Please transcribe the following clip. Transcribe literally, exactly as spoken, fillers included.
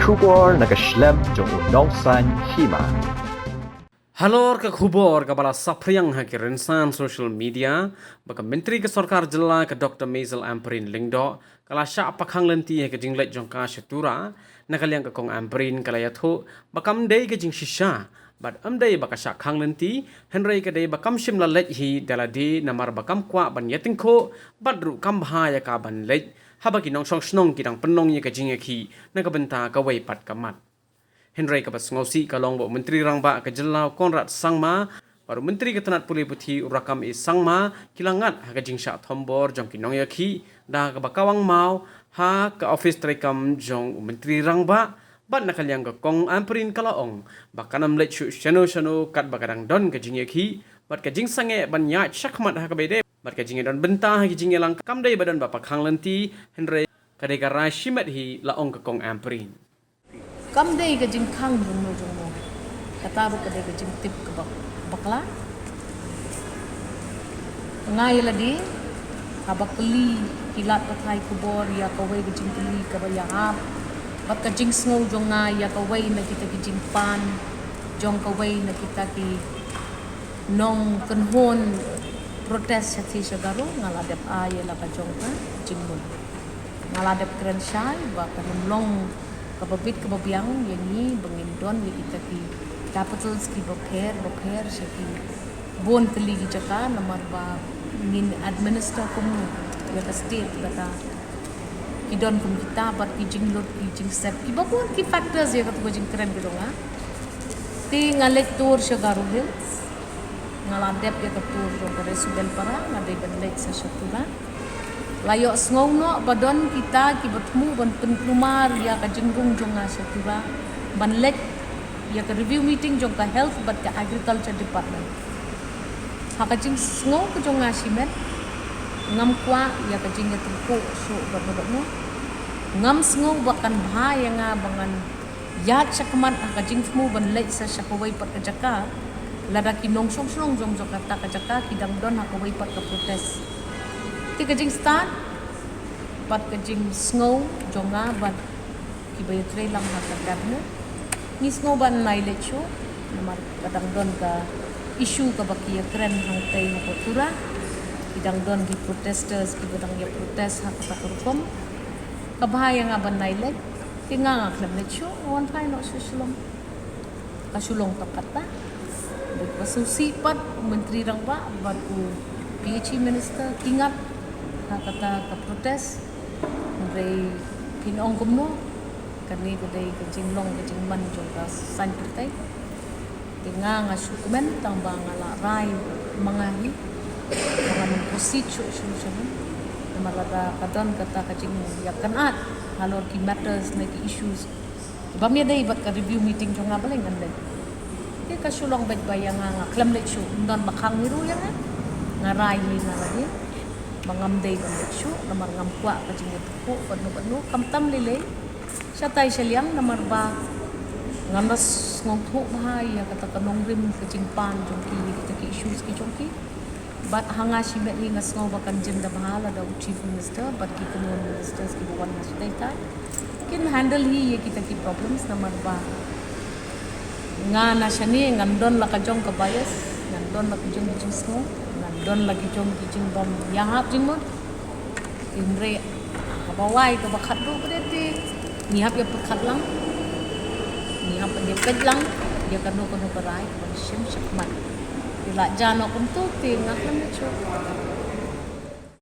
Khubor na ka shlem jong u nongsan hima. Halor ka khubor kaba la saphriang ha ki rynsan social media, ba ka Myntri ka Sorkar Jylla ka Doktor Maisel Ampareen Lyngdoh, ka la shah pakhang lynti ha ka jingleit jong ka sha Tura, na ka liang ka Kong Ampareen ka la ïathuh, ba kam dei ka jingshisha, bad ym dei ba ka shah khang lynti, hynrei ka dei ba kam shym la leit hi da lade namar ba kam kwah ban ïatyngkhuh, bad ruh kam bha ïa ka ban leit, haba ki nongshong shnong ki dang pynlong ïa ka jingïakhih, na ka bynta kawei pat ka mat. Hynrei kaba sngewsih ka long ba u Myntri Rangbah ka Jylla u Conrad Sangma, bad u Myntri ka tnat pule puthi u Rakkam A Sangma, ki la ngat ha ka jingshah thombor jong ki nongïakhih, da kaba kawang maw, ha ka office treikam jong u Myntri Rangbah, bad na ka liang ka Kong Ampareen ka la ong, ba kan ym leit shuh shano shano katba ka dang don ka jingïakhih, bad ka jingsangeh ban ïaid shakhmat ha kaba ïadei, bad ka jingïadon bynta ha ki jingïalang kam dei ba don ba pakhang lynti, hynrei ka dei ka rai shimet hi la ong ka Kong Ampareen. Kam dei ka jingkhang jong no jong no. Kata ruh ka dei ka jingtip kaba bakla. Nga ïa lade, haba kylli ki lad pathai khubor ïa kawei ka jingkylli kaba ïahap, bad ka jingsngew jong nga ïa kawei na kita ki jingpan jong kawei na kita ki nongkynhun protest shatei sha Garo, nga la dep ai ïa la ka jong ka jingmut. Nga la dep kren shai ba kan ym long kaba bit kaba biang ïa ngi ba ngin don ïa kita ki capitals kiba pher ba pher sha ki bun tylli ki jaka, namar ba ngin administer kumno ïa ka state lada ki don kum kita bad ki jinglut ki jingsep kiba bun ki factors ïa katu ka jingkren ka jong nga. Te nga leit tour sha Garo Hills, nga la dep ïa ka tour jong ka Resu Belpara, nga dei ban leit sa sha Tura. La ïohsngew noh ba don kita kiba thmu ban pynkulmar ïa ka jingrung jong nga sha Tura ban leit ïa ka review meeting jong ka Health bad ka Agriculture Department. Ha ka jingsngew ka jong nga shimet, ngam kwah ïa ka jingïatyngkhuh shuh bad no bad no. Ngam sngew ba kan bha ïa nga ba ngan ïaid shakhmat ha ka jingthmu ban leit sa sha kawei pat ka jaka, lada ki nongshong shnong jong kata ka jaka ki dang don ha kawei pat ka protest. Te ka jingstad bad ka jingsngew jong nga bad kiba ïatrei lang ha ka cabinet, ngi sngew ban nai leit shuh, namar ka dang don ka issue kaba ki ïakren hangtei hapoh Tura. Ki dang don ki protesters kiba dang ïa protest ha kata ka rukom. Ka bha ïa nga ban nai leit, te nga nga khlem leit shuh, nga wan phai noh sha Shillong. Ka shu long tang katta. Bad ka sngewsih pat u Myntri Rangbah bad u P H E Minister ki ngat ha kata ka protest. Hynrei phin ong kumno, kane ka dei ka jinglong ka jingman jong ka saiñ pyrthei. Te nga nga shu kmen tang ba nga la rai ma nga hi ba ngan ym proceed shuh shuh shuh. Namar lada ka don kata ka jingïakynad halor ki matters ne ki issues bym ïadei bad ka review meeting jong nga, balei ngan leit? Te ka shu long beit ba ïa nga nga khlem leit shuh, ym don ba khang hi ruh ïa nga. Nga rai hi nga la dei ba ngam dei ban leit shuh namar ngam kwah ka jingïatyngkhuh bad no bad no, khamtam lei lei shatai shaliang, namar ba ngam da sngewthuh bha ïa kata ka nongrim ka jingpan jong ki, kita ki issues ki jong ki. Bad ha nga shimet hi nga sngew ba kan jin da bha lada u Chief Minister bad ki kynhun ministers kiba wan na shatei tai kin handle hi ïa kita ki problems, namar ba nga na shane ngan don la ka jong ka bias, ngan don la ka jong ka jingsngew, ngan don la ki jong ki jingbym ïahap jingmut. Hynrei haba wai kaba khatduh pat te ngi hap ïa pyrkhat lang, ngi hap ïa peit lang ïa kano kano ka rai kaba shim shakhmat. Te la jan noh kumto te nga khlem leit shuh.